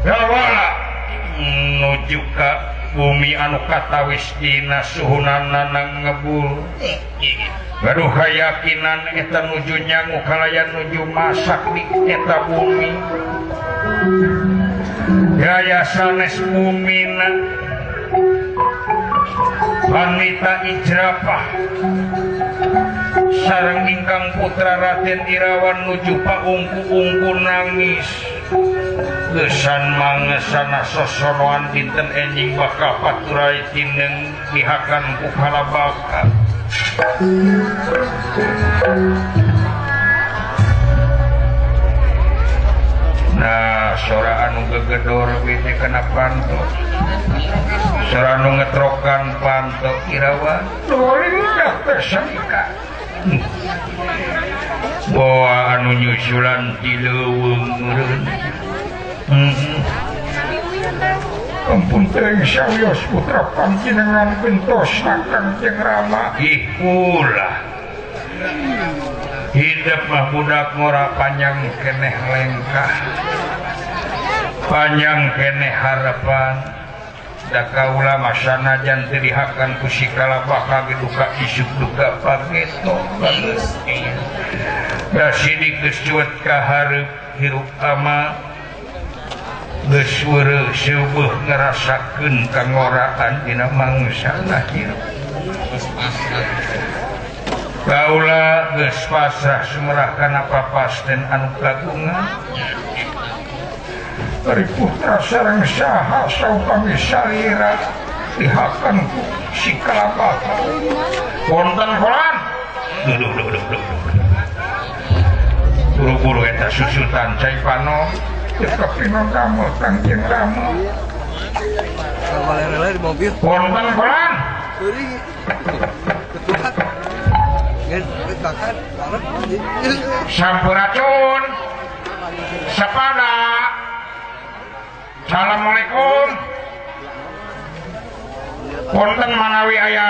Gawala nuju ka bumi anu katawis dina suhunana ngebul. Gaduh kayakinan eta nuju nyangu kalayan nuju masak di eta bumi. Gaya sanes bumina wanita ijrapah sareng ingkang putra Raden Irawan nuju paungku-ungku nangis. Gesan mangesana sosonoan dinten enjing bakal paturai tineng dihakan ku kalabaka. Nah, sora anu gegedor bete kana panto. Sora anu ngetrokan panto Irawan. Teuing tersangka. Boa anu nyusulan ti leuweung meureun. Ampun teuing sawios putra panjenengan gentosna Kangjeng Rama. Ih ulah. Hidup mah budak ngora panjang keneh lengkah. Panjang keneh harapan. Da kaula mah sanajan teu dihakan ku si kalabaka ge duka isuk duka pageto bagus. Da sidik geus cuet ka hareup hirup ama. Geus weureuh seueuh ngarasakeun kangoraan dina mangsana hirup. Kaula geus pasrah sumerah kana papasten anu kagungan. Ari putra sareng saha saupami salira dihakan ku si kalabaka. Wonten kolan. Duh duh duh duh. Buru-buru eta susutan cai pano. Kepinon Rama Kangjeng Rama. Wonten kolan. Sampuracun. Sapada. Assalamualaikum. Wonten manawi aya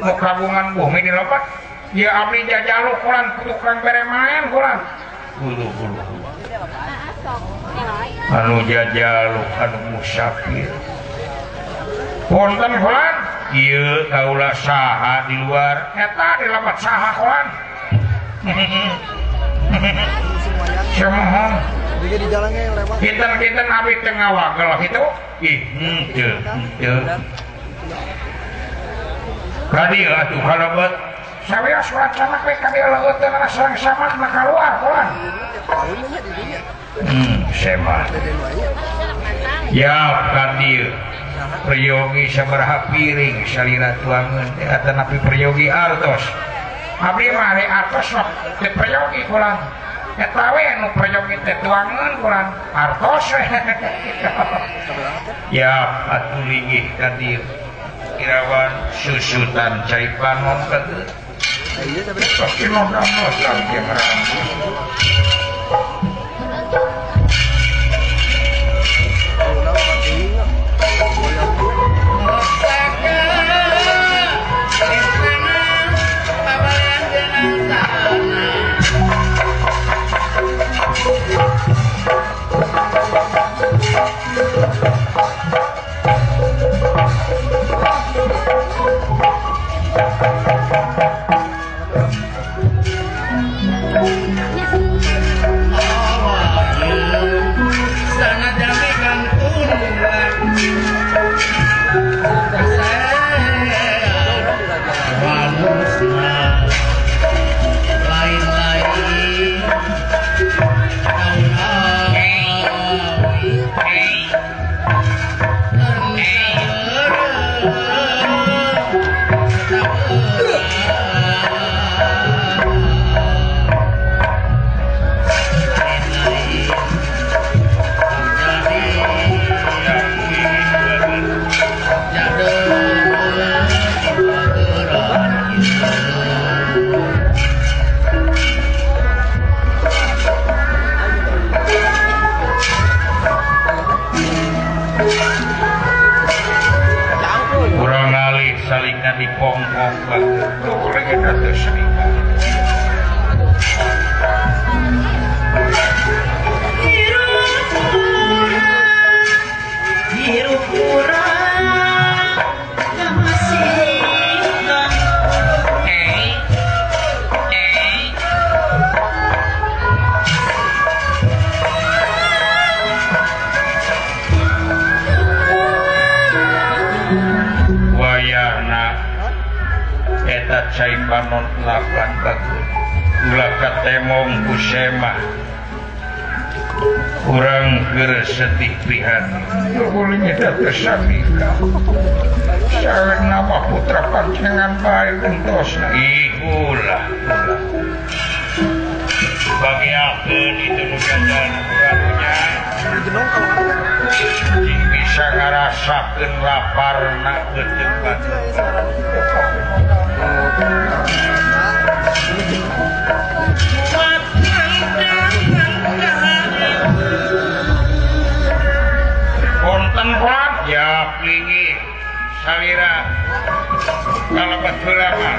mukabungan bumi di lopat. Ya abdi jajaluk kolan tukang bere maen kolan. Bulu-bulu. Anu jajaluk anu musafir. Wonten kolan? Ieu kaula saha di luar? Eta di lapat saha kolan? Semohon. Kinten-kinten abdi teu ngawagel kitu? Ih, henteu, henteu. Ka dieu atuh kalebet. Sawios wacana we ka dieu leueuteunana sareng samakna kaluar kolan. Semah. Ya ka dieu. Priyogi sabaraha piring salira tuangeun teh atanapi priyogi artos. Abdi mah ari artos mah teu priyogi kolan. Eta we nu priyogi teh tuangeun kolan artos we. Ya atuh linggih ka dieu. Irawan susutan cai panon ka dieu. Kurang alih salingna dipongpong bae. panon lapan bagus ulah katemong ku semah urang keur sedih prihatin nuhun eta teh samika sareng nama putra panjenengan bae entosna ih ulah ulah bagiakeun itu nu jajan urangnya cing bisa ngarasakeun laparna beuteung batur. Konten kuat ya linggih salira kalabat heula mah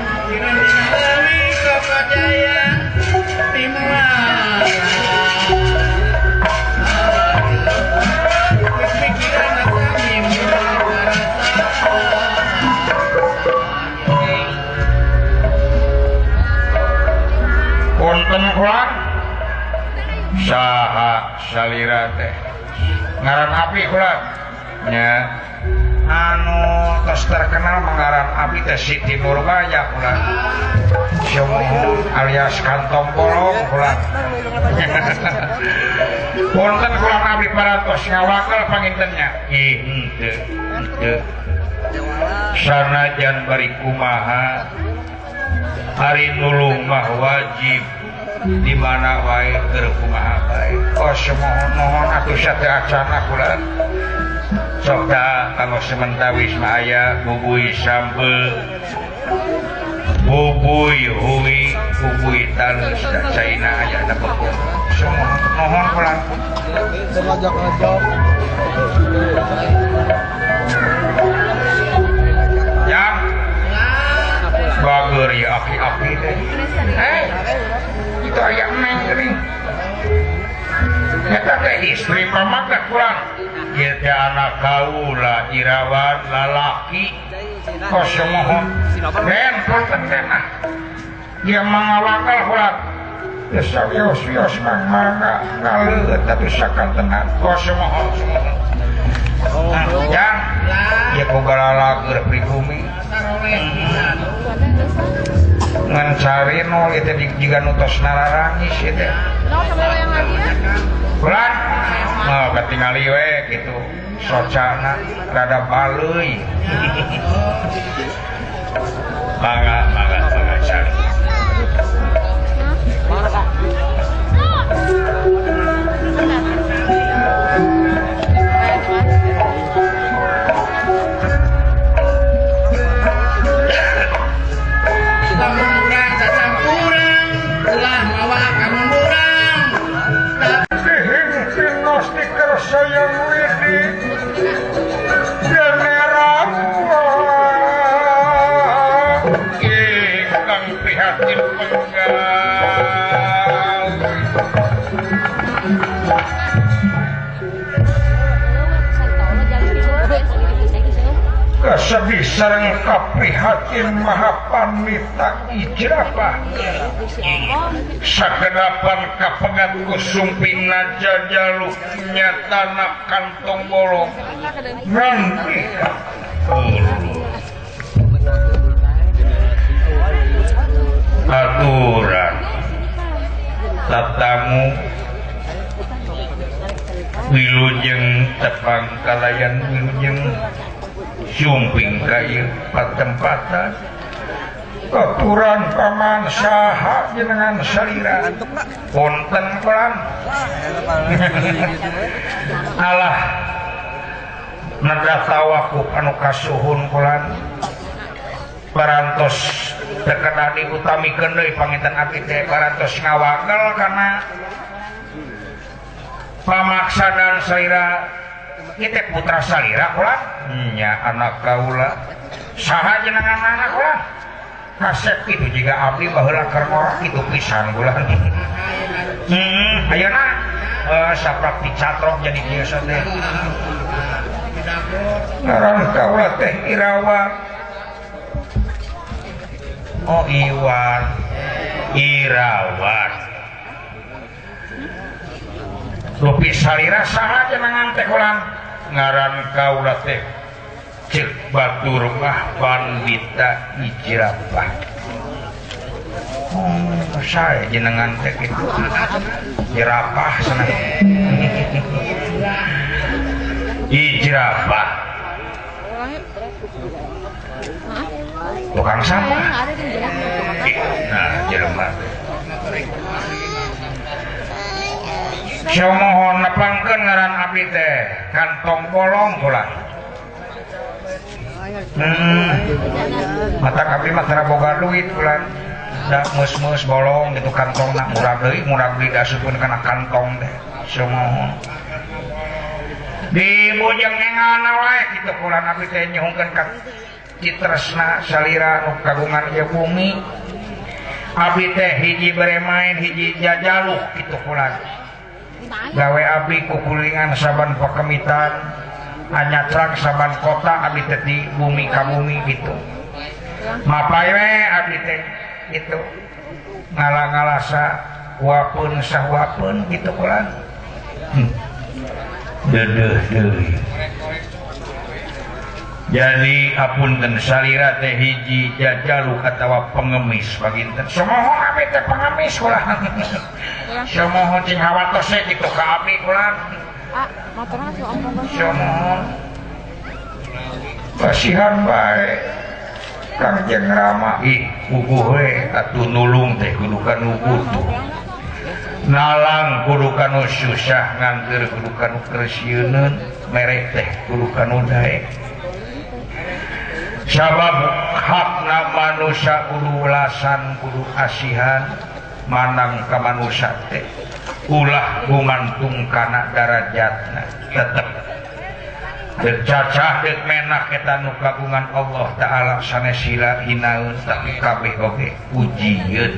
konten kuat saha salira teh ngaran api kula nya anu tos terkenal mengaran api teh Siti Nurbaya kula sumuhun alias kantong bolong kula punten kula abdi parantos ngawakel pangintennya ih henteu henteu sanajan bari kumaha ari nulung mah wajib di mana wae keur kumaha bae oh sumuhun mohon atuh sateuacana kula sok da kanggo sementawis mah aya bubuy sambel bubuy hui bubuy talus da caina aya da beukeung sumuhun mohon kula yang bager ya aki-aki teh itu aya neng geuning eta teh istri pamagat kurang ieu teh anak kaula Irawan lalaki kos mohon den punten teh mah ieu mangawakal kurang geus wios-wios mang mangga ngaleueut atuh sakantenan kos mohon yang ieu ku galalager pribumi ngan cari nol itu jiga nu tos nararangis ieu teh bulan oh katingali we kitu socana rada baleuy mangga mangga mangga cari sayang widi ingkang prihatin penggawe kasedih sareng kaprihatin maha panita ijabah sakenapan kapegat ku sumpingna jajaluk nyatana kantong bolong nganti aturan tatamu wilujeng tepang kalayan wilujeng sumping ka ieu patempatan aturan paman saha jenengan salira punten pelan alah nada tawakuf anu kasuhun kulan parantos terkenal diutamikeun deui panginten abdi teh parantos ngawakel kana pamaksadan salira ieu teh putra salira kulan nya anak kaula saha jenengan anak kulan kasep itu jika abdi baheula keur ngorok itu pisan bulan ayeuna saprak dicatrok jadi kieu teh ngaran kaula teh Irawan oh Iwan Irawan lupi salira saha jenengan teh kulan ngaran kaula teh cek batur mah pandita ijabah Oh, sae jenengan teh kitu. Jerapah cenah. Ih jerapah. Tukang sampah. Nah, jelema teh. Somohon nepangkeun ngaran abdi teh kantong bolong kula. Mata abdi mah tara boga duit kula. Da meus-meus bolong gitu kantongna murah deui diasupkeun kana kantong teh. Somohon. Di bojeng engalna wae kitu kula abdi teh nyuhunkeun ka Citresna salira nu kagungan ieu bumi. Abdi teh hiji bere main hiji jajaluk kitu kula. Gawe abdi kukulingan saban pakemitan anyatrak saban kota abdi teh di bumi ka bumi gitu. Mapay we abdi teh gitu. Ngala-ngalasa wapeun sahwapeun gitu kula. Deudeuh deui. Jadi apunten salira teh hiji jajaluk atawa pengemis baginten. Somohon abdi teh pengemis kula. Somohon cing hawatos we kitu ka abdi kula. Somohon. Pasihan bae Kangjeng Rama ih puguh we atuh nulung teh kudu kanu butuh. Nalang kudu kanu susah ngangger kudu kanu kersieun mere teh kudu kanu daek. Sabab hakna manusia kudu ulasan kudu asihan manang ka manusia teh ulah gumantung kana darajatna tetep deuk cacah deuk menak eta nu kagungan Allah Ta'ala sanes sila hinaeun tapi kabeh oge ujieun.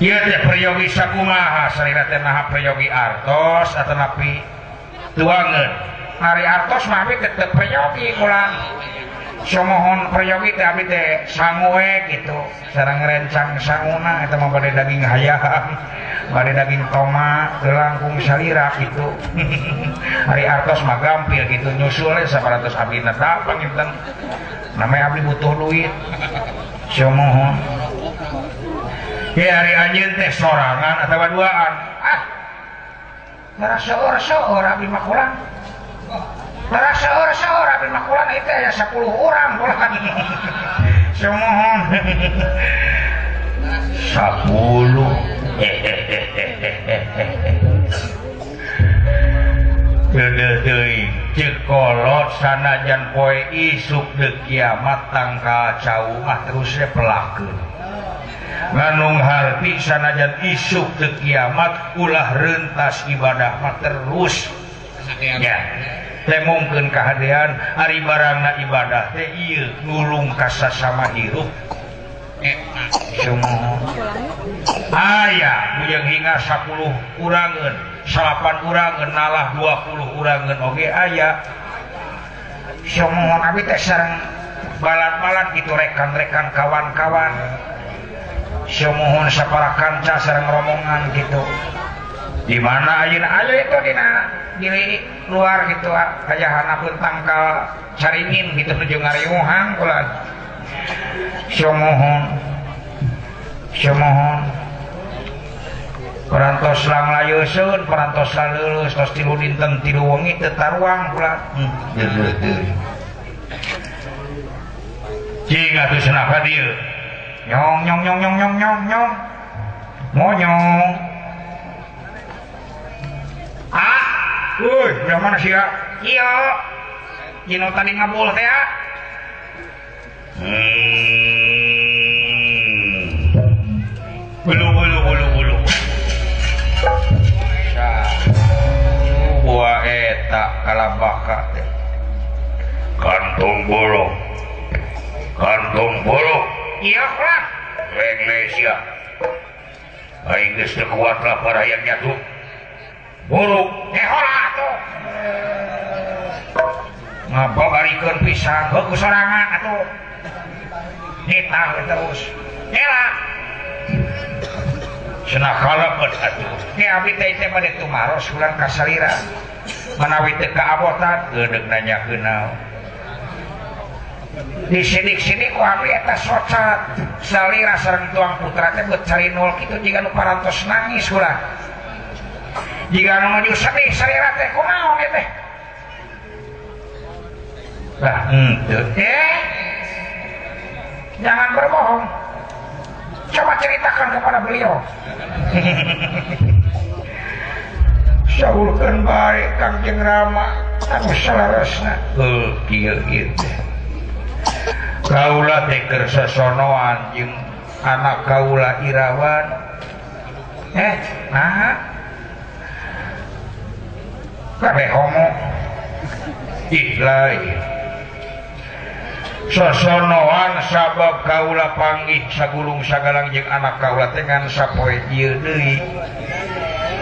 Ieu teh peryogi sakumaha salira teh naha peryogi artos atanapi tuangeun. Ari artos mah abdi tetep peryogi kula. Somohon peryogi teh abdi teh sangu we kitu. Sareng rencang sanguna eta mah bade daging hayam, bade daging toma, teu langkung salira kitu. Ari artos mah gampil kitu nyusul we 100 abdi na da panginten. Namanya abdi butuh duit. Somohon. Ye ari anjeun teh sorangan atawa duaan. Ah. Tara seueur-seueur abdi mah kula. Tara seueur-seueur abdi mah kula itu aya 10 urang kula. Somohon. 10. Deudeuh teuing ceuk kolot sanajan poe isuk deuk kiamat tangkal cau mah terus we pelakeun. Nganung harti sanajan isuk deuk kiamat ulah rentas ibadah mah terus. Ya. Temongkeun kahadean ari barangna ibadah teh ieu nulung ka sasama hirup. Sumohon. Aya bujang hingga 10 urangeun, 8 urangeun nalah 20 urangeun oge aya. Sumohon abdi teh sareng balat-balat kitu rekan-rekan kawan-kawan. Sumohon sapara kanca sareng rombongan gitu. Di mana ayeuna aya itu dina di luar gitu aya hanapun tangkal caringin gitu nuju ngariuhang kula. Somohon. Somohon. Parantos langlayeuseun, parantos laleulus tos 3 dinten 3 wengi teu taruang kula. Deudeuh deui. Cing atuh cenah ka dieu. Nyong nyong nyong nyong nyong nyong nyong. Monyong. Ah, euy, yang mana sia? Ieu. Dino tadi ngabul teh ah. Bulu bulu bulu bulu. Buah eta kalabaka teh. Kantong bolong. Kantong bolong. Iya lah. Indonesia. Aing geus teu kuat lah parayang nyatu. Buruk teh hola atuh. Ngabagarikeun pisang heuh ku sorangan atuh. Nitah terus. Ela. Cenah kalebet atuh. Ke abdi teh teh bade tumaros ulang ka salira. Manawi teu kaabotan geudeg nanyakeun naon. Disidik-sidik ku abdi eta socat salira sareng tuang putra teh beut carinul kitu jiga nu parantos nangis ulah. Jiga nu nuju sedih salira teh kumaha teh? Lah henteu. Jangan berbohong. Coba ceritakan kepada beliau. Saurkeun bae Kangjeng Rama anu salaresna. Heuh kieu ieu teh. Kaula teh keur sosonoan jeung anak kaula Irawan. Naha? Kabeh homo. Ih lain. Sosonoan sabab kaula panggih sagulung sagalang jeung anak kaula teh ngan sapoe ieu deui.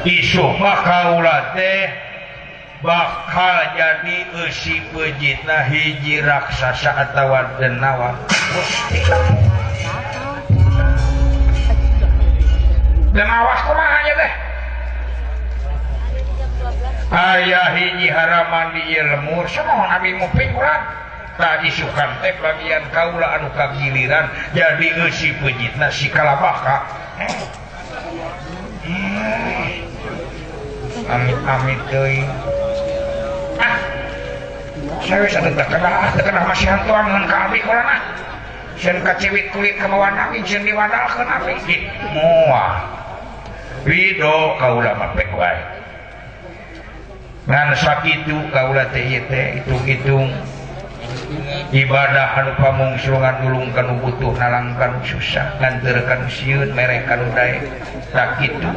Isuk mah kaula teh bakal jadi eusi peujitna hiji raksasa atawa denawa. Gusti. Denawa kumaha nya teh? Aya hiji haraman di ieu lemur, samohon abi muping urang. Tah isukan teh bagian kaula anu kagiliran jadi eusi peujitna si Kalabaka. Amit-amit teuing. Ah. Saya wis atuh teu kena masihan tuang ngan ka abdi kolana. Sieun kaciwit kulit kamawan abdi sieun diwadalkeun abdi. Ih, moal. Ridho kaula mah pek wae. Ngan sakitu kaula teh ieu teh hitung-hitung ibadah anu pamungsulungan nulung kanu butuh nalang kanu susah nganteur kanu sieun mere kanu daek sakitu.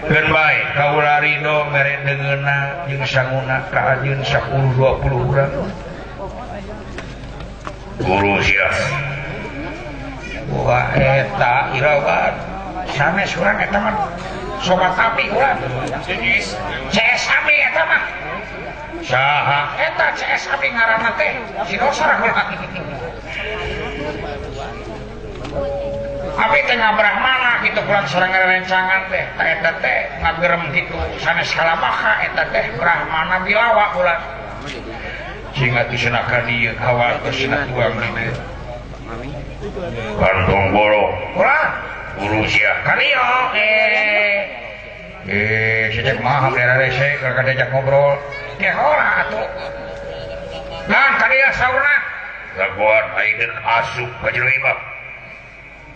Keun bae kaula ridho mere deungeunna jeung sanguna ka ajeun 10 20 urang. Guru sia. Wah eta Irawan sanes urang eta mah sobat api urang. CS api eta mah. Saha eta CS api ngaranna teh si dosar urang. Abi teh ngabrahmana kitu pulang sareng rencangan teh ta eta teh ngagerem kitu sanes Kalabaka eta teh Brahmana Bilawa ulah. Sing atuh cenah ka dieu kawatos cenah tuang dieu. Kantong bolong ulah guru sia ka dieu sejak mah daerah rese keur diajak ngobrol. Ke hola atuh. Lan ka dieu saurna. Laguan ayeuna asup ka jero imah.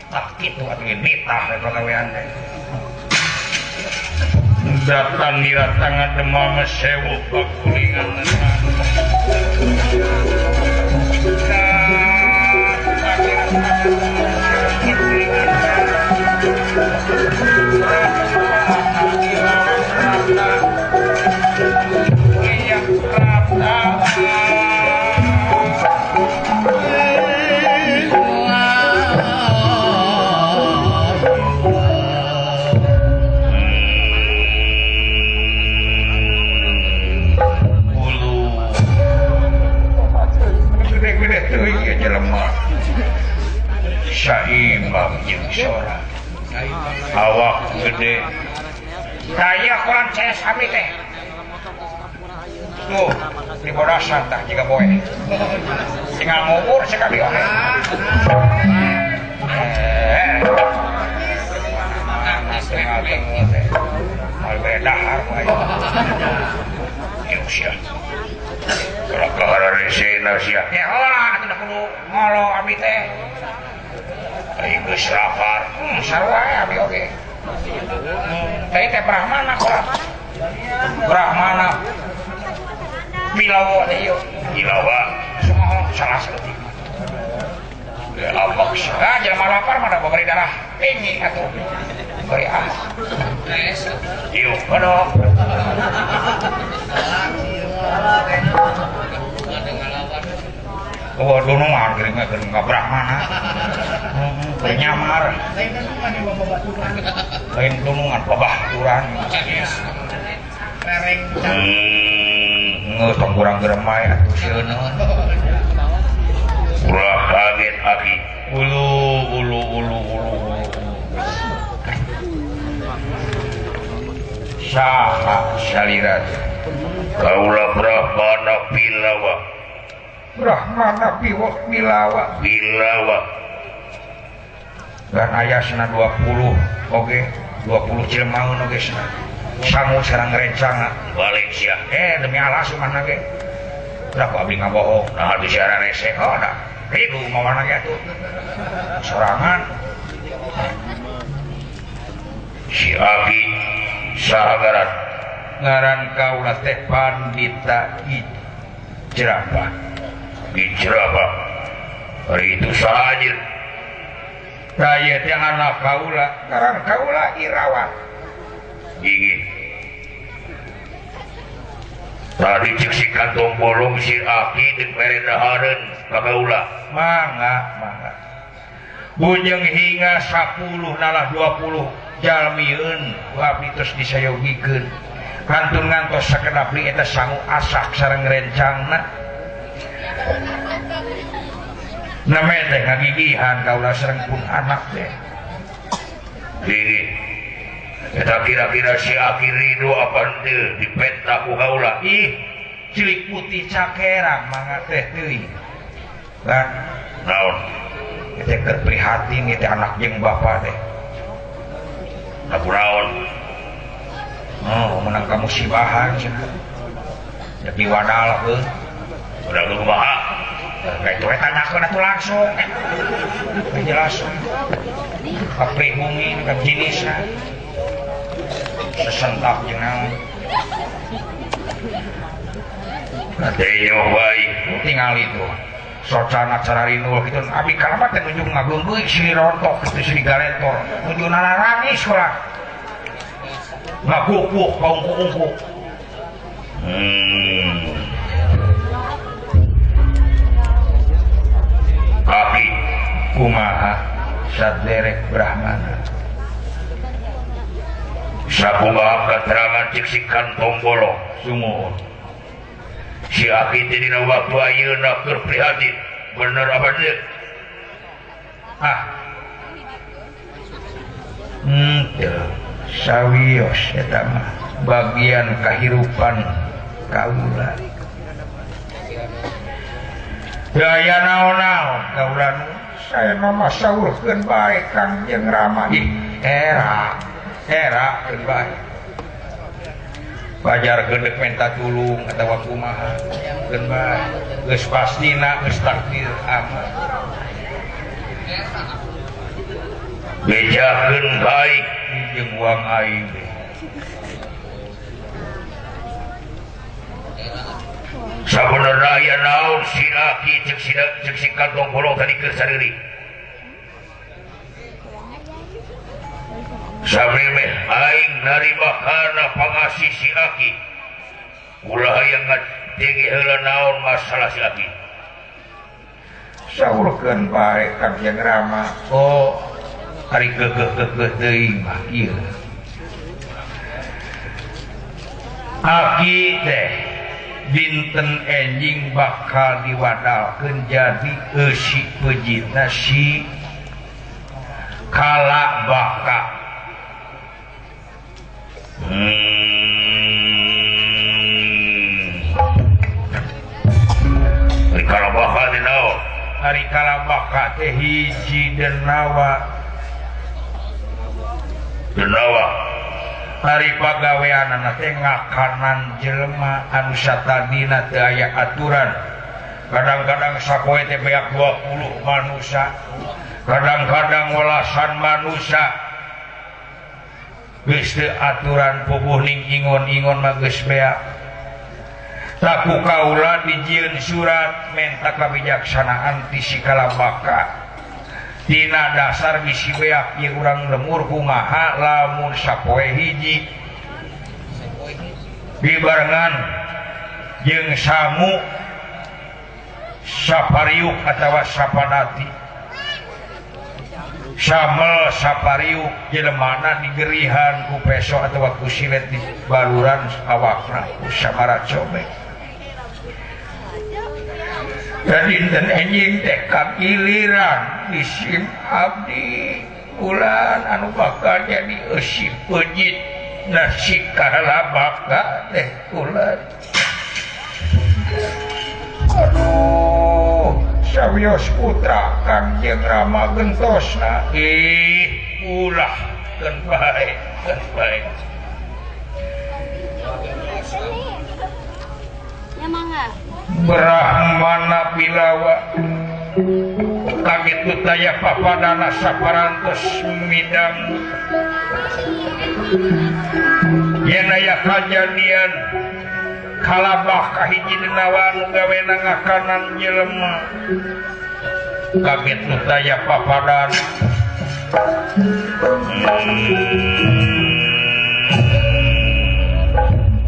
Ah kitu atuh nitah we pagawean teh. Datang diratangan demam sewu pakulingan. Saimbang jeung sora awak gede daya kolam CS abdi teh tuh di bodasan tah jiga boe tinggal ngubur sekali oge tinggal tengah teh mal bere dahar wae ieu sia kalau kahara resena sia ya hola atuh kudu ngolo abdi teh aing geus lapar sarua abdi oge teh teh Brahmana kolam Brahmana Bilawa teh ieu Bilawa salah saeutik ya awak ah jelema lapar mah da bari darah tinggi atuh bari ah ieu kodo oh dunungan geuning mah geuning ka Brahmana teu nyamar lain dunungan babaturan geus tong kurang geremai atuh sieun ulah kaget aki ulu ulu ulu ulu saha salira kaula Brahmana Bilawa Brahmana Bilawa Bilawa dan ayasna 20 oge 20 cilmaun oge sana sangu sareng rencana balik sia demi Allah sumana ge udah ku abdi ngabohong nah bisa rese oh dah ribu mawana ge atuh sorangan si Aki saha ngaran ngaran kaula teh Pandita Ijrabah Ijrabah hari itu saha anjeun raya teh anak kaula ngaran kaula Irawan ingin tadi cek si kantong bolong si Aki deuk mere dahareun ka kaula mangga mangga bunyeung hingga 10 nalah 20 jalmieun ku abdi terus disayogikeun kantun ngantos sakedap li eta sangu asak sareng rencangna name teh ngagigihan kaula sareng pun anak teh gigi eta kira-kira si Aki ridho apa henteu dipenta ku kaula ih cilik putih cakerang mangga teh teuing kan naon teh keur prihatin teh anak jeung bapa teh aku naon oh menang kamusibahan cenah jadi wadal heuh udah kumaha kayak itu tanyakeun atuh langsung jelas kaprihungin ka jenisna sesentap jeung naon katanya baik tinggal itu socana cararinul gitu abi kalamat teh nuju ngageunggeui si rontok kitu si galentor nuju narangis ulah ngagukuk kaungku-ungku Aki kumaha saderek Brahmana sakumaha katerangan cek si kantong bolong sumuhun si Aki teh dina waktu ayeuna keur prihatin bener apa teu ah henteu sawios eta mah bagian kahirupan kaula gaya naon-naon kaula nu saya mah saurkeun bae Kangjeng Rama ih era era keun bae wajar geudek minta tulung atawa kumaha keun bae geus pastina geus takdir amat bejakeun bae jeung uang aing sabenerna aya naon si Aki cek si kantong bolong tadi keur sareurik samemeh aing narima kana pangasih si Aki ulah hayang ngadenge heula naon masalah si Aki saurkeun bae Kangjeng Rama oh ari keukeuh-keukeuh teuing mah ieu Aki teh dinten enjing bakal diwadalkeun jadi eusi peujitna si Kalabaka. Ari Kalabaka teh naon? Ari Kalabaka teh hiji denawa. Denawa. Ari pagaweanana teh ngakanan jelema anu satadina teu aya aturan. Kadang-kadang sapoe teh beak 20 manusia, kadang-kadang welasan manusia. Geus teu aturan puguh ning ingon-ingon mah geus beak. Laku kaula dijieun surat menta kabijaksanaan ti si Kalabaka. Tina dasar bisi beak ieu urang lemur kumaha lamun sapoe hiji dibarengan jeung samu sapariuk atawa sapadati samel sapariuk jelemana digerihan ku peso atawa ku silet di baluran awakna ku samara cobek. Dinten enjing teh kagiliran disim abdi ulan anu bakal jadi eusi peujit nasi Kalabaka teh ulan. Aduh. Sawios putra Kangjeng Rama gentosna. Ih, ulah keun bae, keun bae. Ya mangga. Brahmana Bilawa kagitu taya papadana saparantos midang yen aya kajadian kalabah kahiji denawa nu gawena ngakanan jelema kagitu taya papadana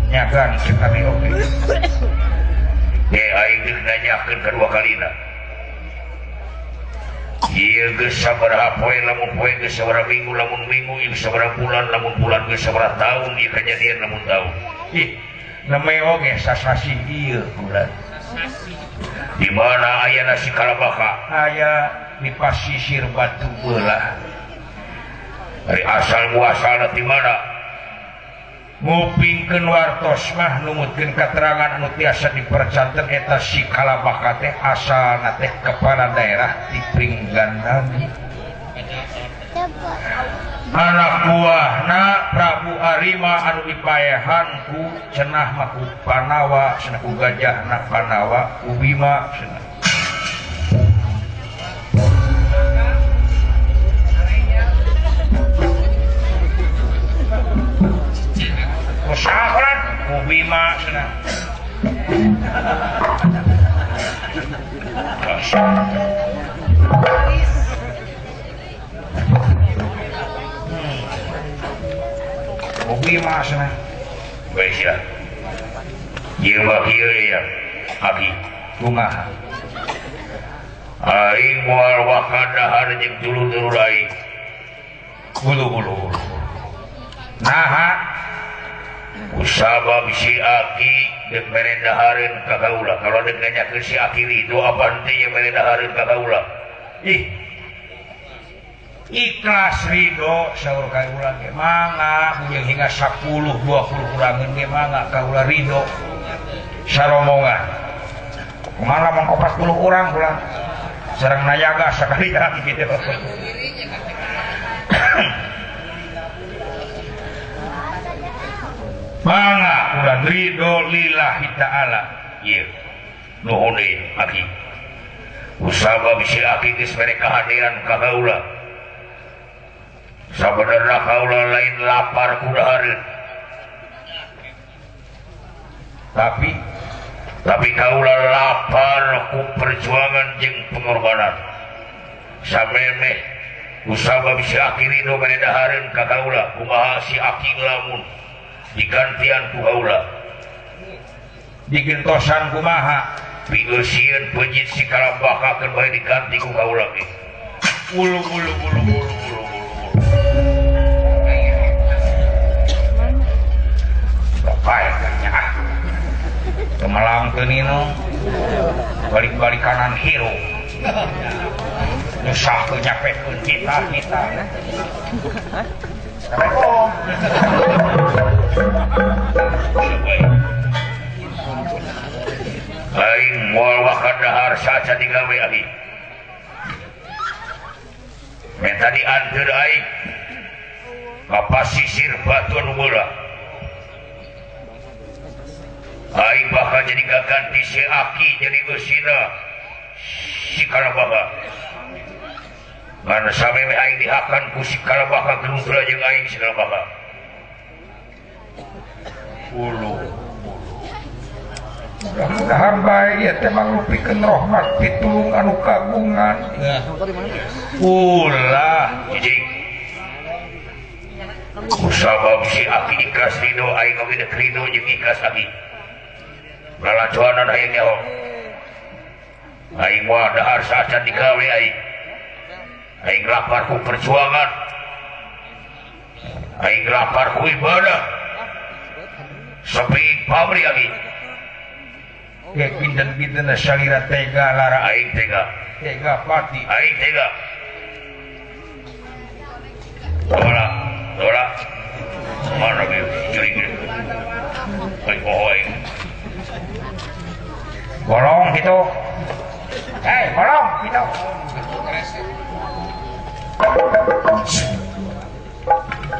nyagan cek kami oge. Aing geus nanyakeun kadua kalina. Ieu geus sabaraha poe lamun poe geus sabaraha minggu lamun minggu ieu sabaraha bulan lamun bulan geus sabaraha taun ieu kajadian lamun taun. Ih, neme oge sasasi ieu bulan. Di mana aya nasi kalabaka? Aya di pasisir batu belah. Ari asal muasalna ti mana? Ngupingkeun wartos mah numutkeun katerangan anu tiasa dipercanten eta si kalabaka teh asalna teh kepala daerah di Pringgandani. Anak buahna Prabu Arima anu dipaehan ku cenah mah ku Panawa, cenah ku Gajahna Panawa, ku Bima cenah. Usahakan ku Bima cenah. Ku Bima cenah. Bae sia. Ieu mah kieu ya. Abi kumaha? Aing moal wakadahar jeung dulur-dulur aing. Bulu-bulu. Naha usabab si aki dek mere dahareun ka kaula. Kalau dek nanyakeun si aki ridho apa henteu ye mere dahareun ka kaula? Ih. Ikhlas ridho saur kaula ge mangga jeung hingga 10 20 kurangeun ge mangga kaula ridho. Saromongan. Kumaha lamun 40 urang kula sareng nayaga sakalian kitu. Mangga ulah ridho lillahi ta'ala. Ieu nuhun deui aki. Usabab si aki geus mere kahadiran ka kaula. Sabenerna kaula lain lapar ku dahareun. Tapi kaula lapar ku perjuangan jeung pengorbanan. Samemeh usabab si aki ridho mere dahareun ka kaula, kumaha si aki lamun digantian ku kaula digentosan kumaha pigeusieun peujit si kalabaka keun bae diganti ku kaula ge. Ulu ulu ulu ulu ulu ulu. Bae nya ah. Kemelang teu nino. Balik-balik kanan hirup. Nyusah teu nyapekeun kita-kita. Aing moal wakadahar saja digawe abi. Meta dianteur aing ka pasisir batu anu beula. Aing bakal jadi gaganti si aki jadi eusina si kalabaka. Ngan sameme aing dihakan ku si kalabaka gerundra jeung aing si kalabaka. Ulu. Mudah-mudahan bae ieu teh mangrupikeun rahmat pitulung anu kagungan. Ulah hiji. Kusabab si aki ikhlas ridho aing oge dek ridho jeung ikhlas aki. Lalacuanan aing nyaho. Aing moal dahar saacan digawe aing. Aing lapar ku perjuangan. Aing lapar ku ibadah. Sepi pabrik aki. Ge pinten-pinten salira tega lara aing tega. Tega pati aing tega. Tolak, tolak. Mana ge curi ge. Aing poho aing. Bolong gitu. Hei, bolong gitu.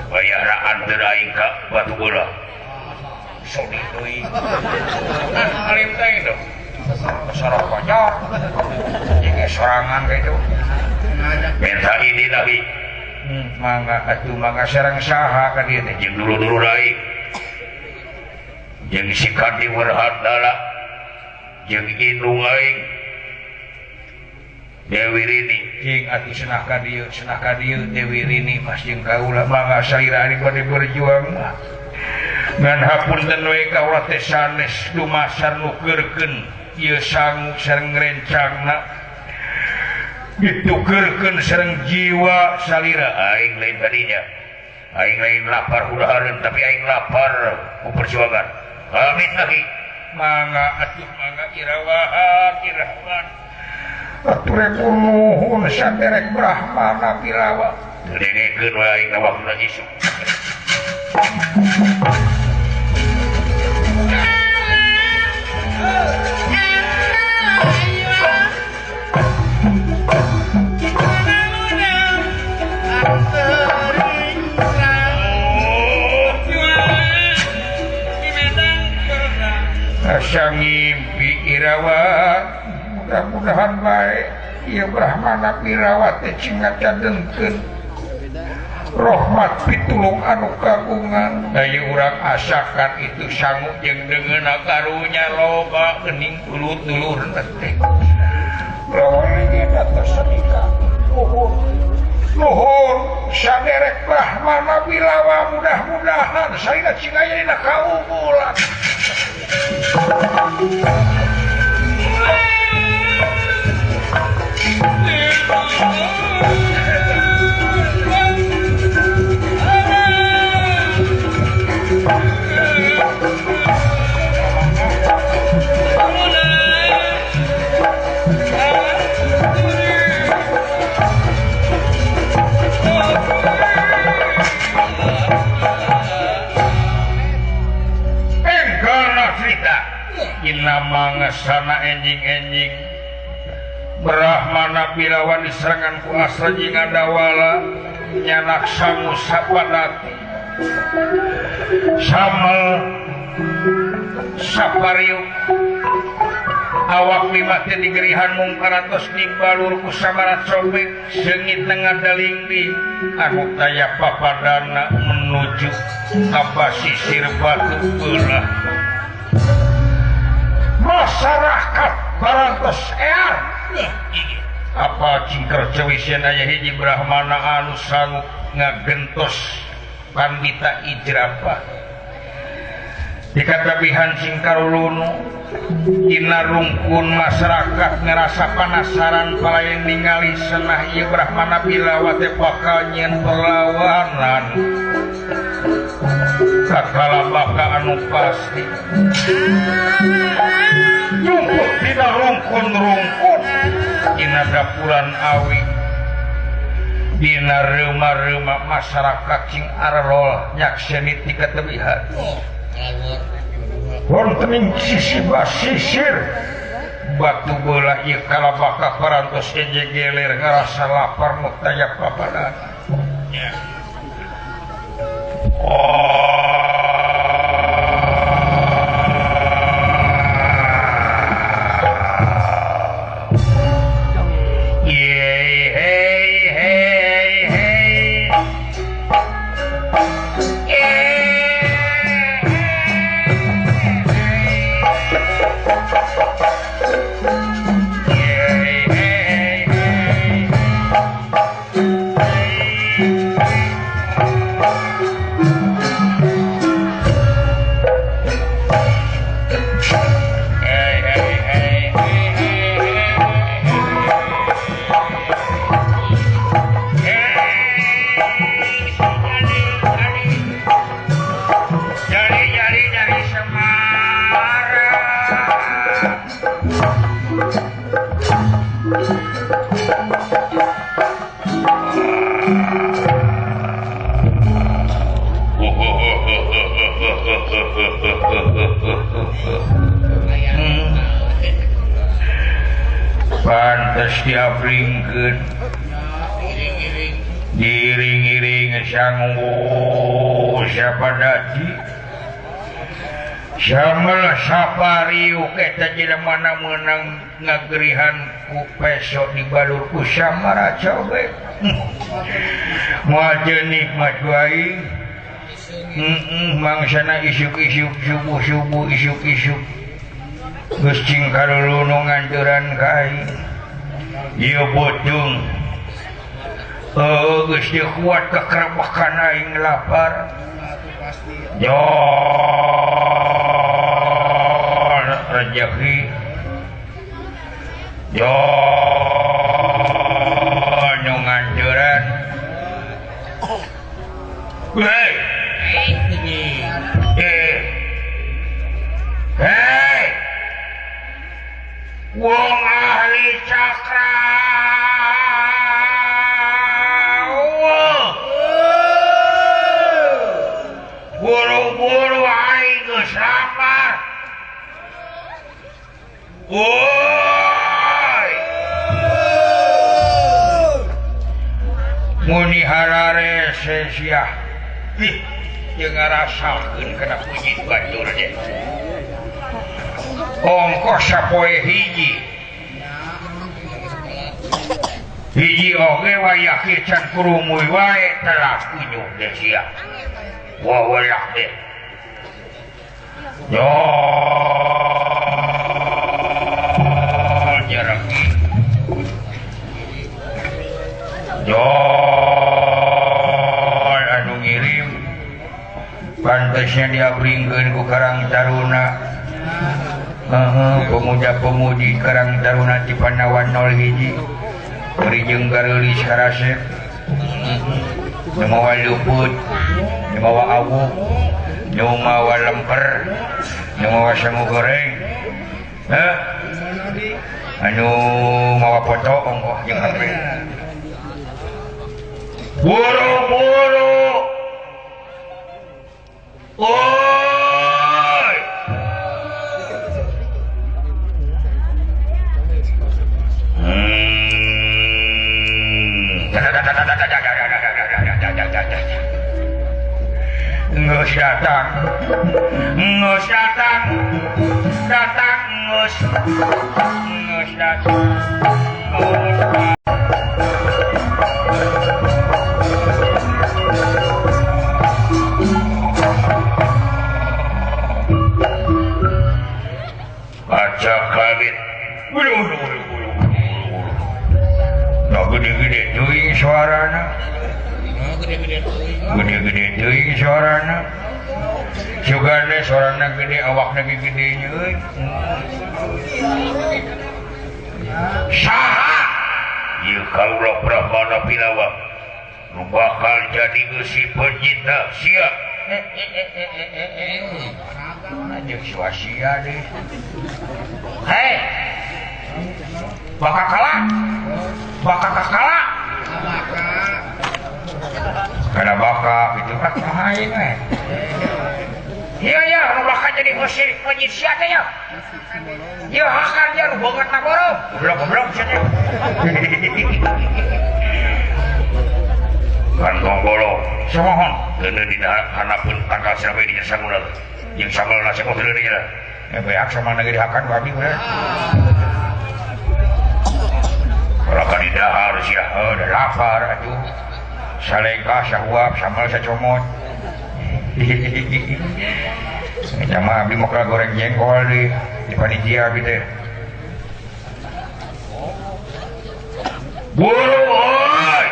Bayar anter aing ka batu bola. Sodi deui. Ah, alim teh itu. Sorok kocok. Jeung sorangan kitu. Minta ini lagi. Mangga atuh mangga sareng saha ka dieu teh? Jeung dulu-dulu aing. Jeung si Kandi Werhandala. Jeung indung aing. Dewi Rini. Cing atuh senah ka dieu Dewi Rini mas jeung kaula mangga salira ari bade berjuang mah. Ngan hapunten we kaula teh sanes dumasar nukeurkeun ieu sangu sareng rencangna. Ditukeurkeun sareng jiwa salira. Aing lain tadinya. Aing lain lapar udahareun tapi aing lapar ku perjuangan. Amin lagi. Mangga atuh mangga irawahan irawan. Atur nuhun saderek Brahmana Pirawa. Dengekeun we aing waktuna isuk. Asa ngimpi irawa mudah-mudahan bae ieu Brahmana Pirawa teh cing ngacadengkeun rahmat pitulung anu kagungan. Aya urang asakan itu sangu jeung deungeunna karunya loba geuning dulur-dulurna teh. Lawan geuna tos sedika. Nuhun. Nuhun saderek Brahmana Pirawa mudah-mudahan saena cing aya dina kaunggulan. Mangesana enjing-enjing Brahmana Pirawa diserangan ku Asra jeung Adawala nyanak sangu sapadati samel sapariuk awak lima teh digerihan mungkaratos dibalur ku samarat sobek seungit ngadaling di anu taya papadana menuju ka pasisir batu belah. Masyarakat barantos ear apa cingker cewisieun aya hiji Brahmana anu sanggup ngagentos pandita ijrapah dikatabihan singkarulunu dina rungkun masyarakat ngerasa penasaran palayan ningali senah ieu Brahmana Pirawa teh bakal nyieun perlawanan kakalabaka anu pasti nyumput dina rungkun-rungkun dina dapuran awi dina reuma-reuma masyarakat cing arlol nyakseni ti katebihan wonten ing sisi basisir batu bola ieu kalabaka parantos enje geler ngarasa lapar nu taya papadana. Pantes diabringkeun diiring-iring sangu siapa dadi samel sapariuk eta jelema mana meunang ngagerihan ku peso dibalur ku samara cobe moal nikmat wae mangsana isuk-isuk subuh-subuh isuk-isuk geus cing karulunung nganturan ka aing ieu bocung geus teu kuat kakerabakan aing lapar yo rezeki yo nu nganturan hei hei wong ahli cakra buru-buru aing geus lapar. Woi muni hararese sia ih jeung ngarasakeun kana puji batur teh ongkos sapoe hiji hiji oge wayah kieu can kurumuy wae telah kunyuk deh sia wah welak deh yo jaraki yo anu ngirim pantesnya diabringkeun ku Karang Taruna pemuda-pemudi Karang Taruna di Panawan 01 beri jeung gareulis karasep nu mawa luput nu mawa awuk nu mawa lemper nu mawa sangu goreng anu mawa foto ongkoh jeung HP buru-buru oi ngeus datang ngeus datang datang ngeus ngeus datang kaca kawit nah gede-gede teuing suarana gede-gede teuing suarana sugane suarana gede awakna ge gede euy saha ieu kaula Brahmana Pilawa nu bakal jadi geusi pencipta sia jeung sia deh hei bakal kalah bakal kalah kada baka gitu kan aing we iya ya nu bakal jadi musik penyit sia teh ya ieu hakan dia nu banget na borong goblok-goblok sia teh kantong bolong samohon keuneu dina hanapun tangkal sirawe di sanguna jeung sambal nasi kopi deui nya beak sama negeri hakan ku abdi we kalau kan didahar sia udah lapar atuh salengkah sahuap sambal sacomot sama abdi mau goreng jengkol di panitia abdi teh buru oi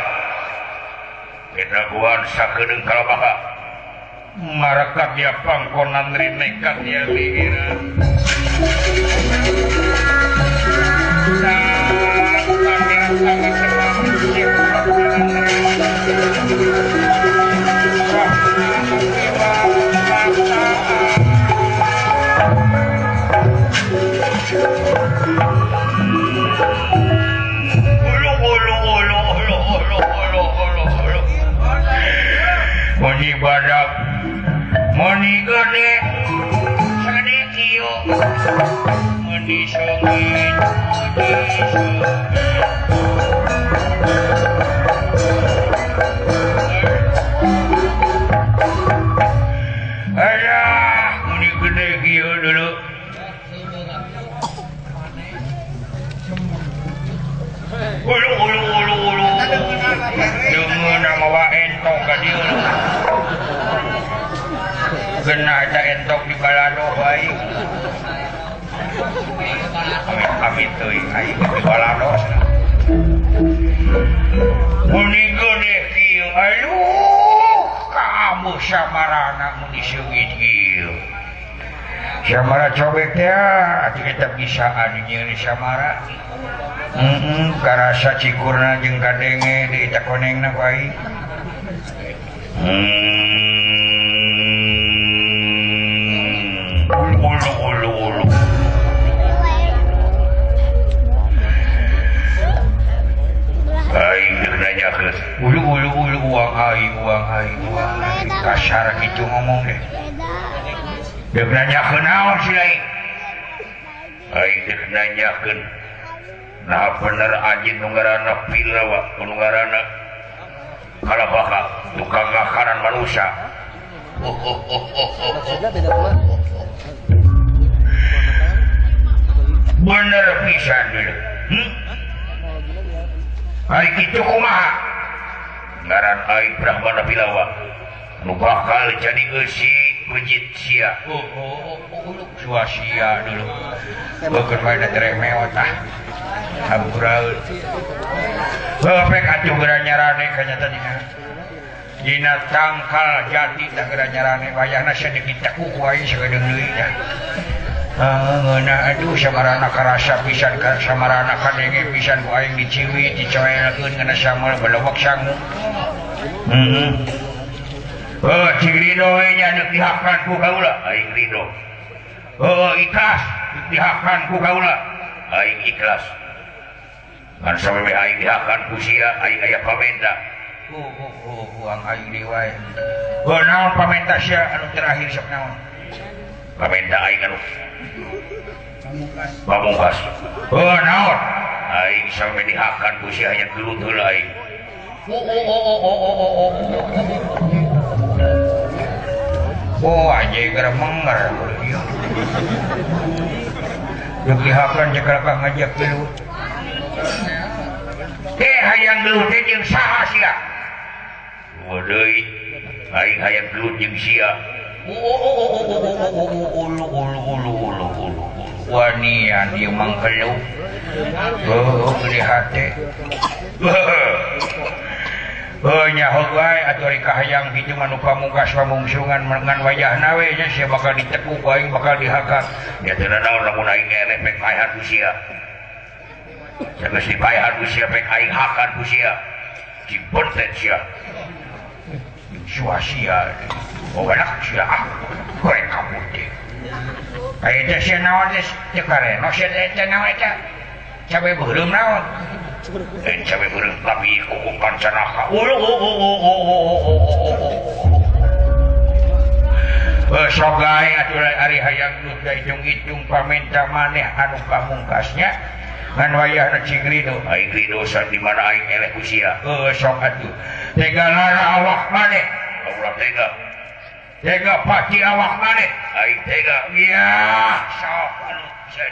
kedaguan sakedeung kalabaka marekat dia pangkonan rinekat dia pikiran Moni badak, moni gede, segede. kieu meuni seungit meuni seungit ayah meni gede kieu dulu ulu ulu ulu ulu deungeun mawa entong ka dieu genah eta entok di balado bae amit amit teuing aing di balado meni gede kieu aduh kamu samarana meni seungit kieu samara cobek teh atuh eta bisaan nyieun samara karasa cikurna jeung kadenge di eta konengna ku aing ulu ulu ulu aing deuk nanyakeun ulu ulu ulu uang aing uang aing uang aing kasar kitu ngomong deh deuk nanyakeun naon si aing aing deuk nanyakeun nah bener anjing nu ngaranna Pilawa nu ngaranna Kalabaka tukang makanan manusia bener pisan dulu ari kitu kumaha ngaran aing Brahmana Pilawa nu bakal jadi eusi bejit sia suasia dulu beukeun wae da tereh mewot ah hampuraeun heuh atuh geura nyarane kanyata dina dina tangkal jati tah geura nyarane wayahna sadeukit tekuk wae sagedeung deui dah ngeunah aduh samarana karasa pisan samarana kadenge pisan ku aing diciwit dicoelkeun kana samal balewek sangu heuh cing ridho we nya deuk dihakan ku kaula aing ridho heuh ikhlas deuk dihakan ku kaula aing ikhlas kan sampe aing dihakan ku sia aing aya pamenta uang aing deui wae heuh naon pamenta sia anu terakhir sok naon pamenta aing anu pamungkas heuh naon aing sampe dihakan ku sia nya gelut heula aing oh aja gara menger ieu deuk dihakan jeung kalakah ngajak gelut teh hayang gelut teh jeung saha sia deui aing hayang gelut jeung sia ulu ulu ulu ulu ulu wanian ieu mangkeluh heuh gede hate heuh nyaho wae atuh ari kahayang kitu mah nu pamungkas pamungsungan ngan wayahna we nya sia bakal ditekuk aing bakal dihakan nya teu nanaon lamun aing eleh pek paehan ku sia sageus dipaehan ku sia pek aing hakan ku sia cipontet sia suasia oh galak sia ah goreng kabur teh aya teh sia naon teh teu kareno sia teh naon eta cabe beureum naon cabe beureum tapi kuku kancanaka ulu sok gae atuh ari hayang gelut hitung-hitung pamenta maneh anu pamungkasnya ngan wayahna cing ridho aing ridho san di mana aing eleh ku sia sok atuh tega lara awak maneh ulah tega tega pati awak maneh aing tega ya sok anu sia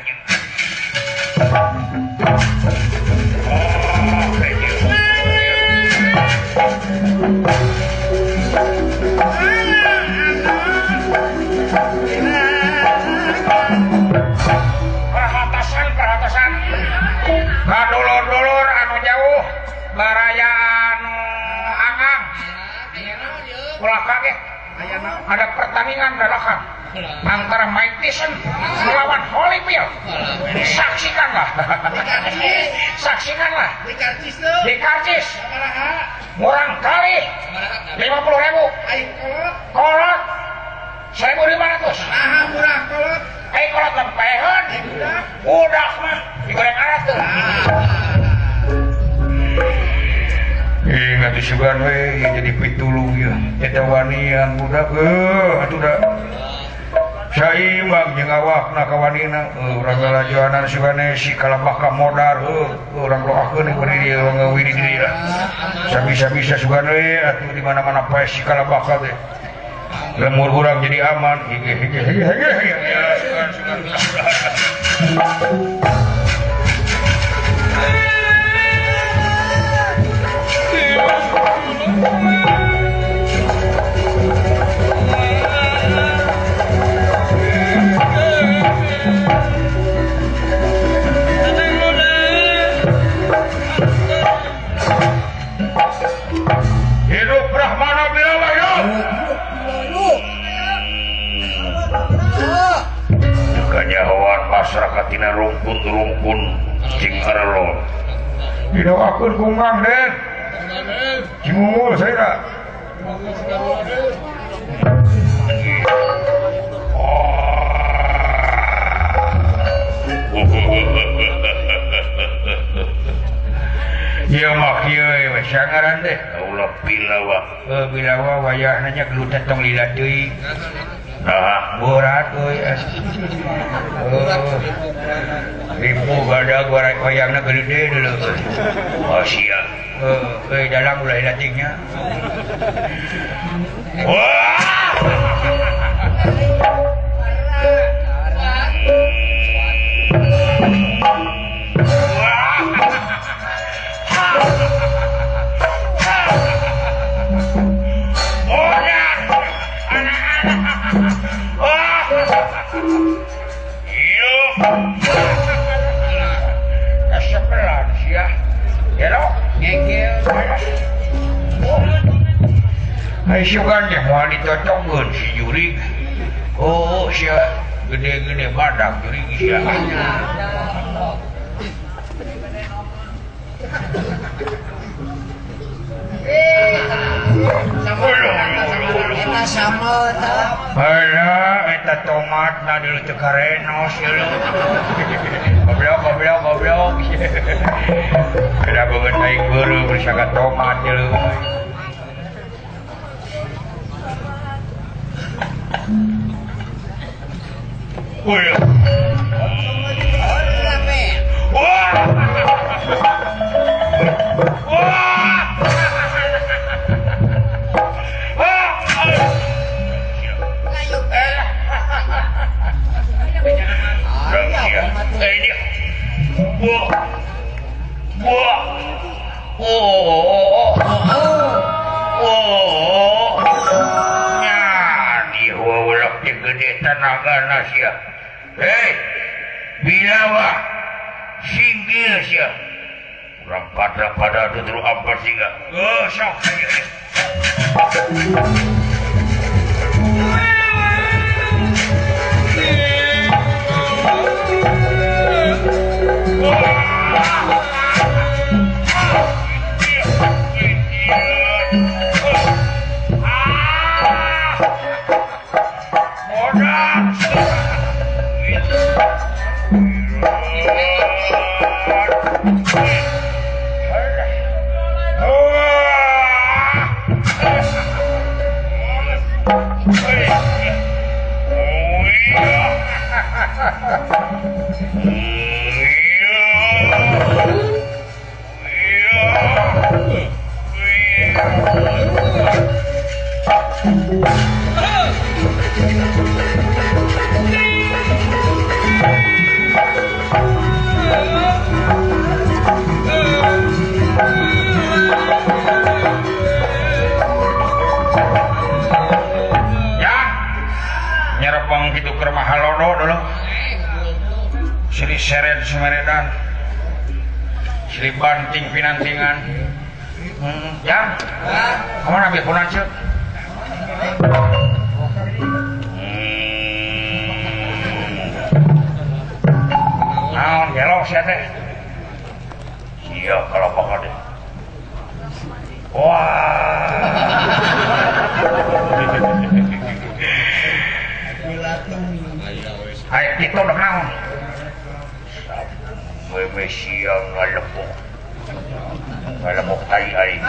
perhatasan perhatasan kadulur-dulur anu jauh baraya anu angang ulah kaget ada pertandingan dadakan antara Mike Tyson melawan Holyfield. Saksikanlah. Saksikanlah. Di karcis. Murang kali 50.000. Kolot 1.500. Murah kolot. Kolot lempehan. Udah mah digoreng arat tuh. Ingat sugan we jadi pitulung ya. Eta wanian budak atuh da. Saimbang jeung awakna kawanina urang lalajoanan sugane si kalabaka modar urang doakeun beri dieu urang ngawini deui lah. Sabisa-bisa sugane atuh di mana-mana pae si kalabaka teh. Lemur urang jadi aman. Hige hige hige hige ya sugan sugan. Hidup Brahmana Bilawa hidup. Kanyahoan masyarakat tina rungkun-rungkun cing arelo. Didoakeun ku Mang Den. Cimungul saya. Ieu mah kieu we sangaran teh. Ulah bilawa. Bilawa wayahna nya gelut tong lila deui. Nah, borat euy. Ribu badag wayangna gede dulu. Oh sia. Euy dalang ulah latingnya. Wah. Sugan deh moal ditocokeun si jurig. Oh sia gede-gede badak jurig sia. Alah eta tomat na dulu teu karenos ieu. Goblok goblok goblok. Kada beungeut aing beureum bersaka tomat ieu. Wih. Wah. Wah. Tenaga sia. Hei, bilawa singgil sia. Urang pada tuturu ampat singa. Oh, sok aja. Seri seret semeredan sili banting pinantingan ya kemana ambil punan cek naon gelo sia teh sia kalau bakal deh wah ayo itu udah naon wewe siang ngalepok ngalepok tai aing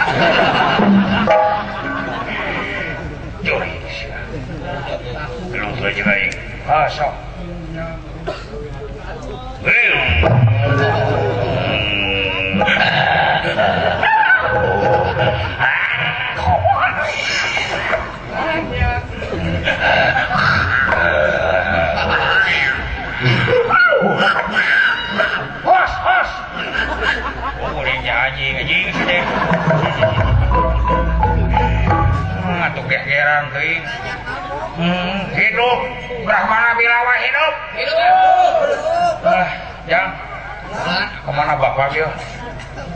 jori sia belum saja aing Ah sok. Hos hos. Oh, anjing anjing sih. Atuh gegeran teuing. Hidup Brahmana Bilawa hidup. Hidup. Ah, jang. Kemana bapak ieu?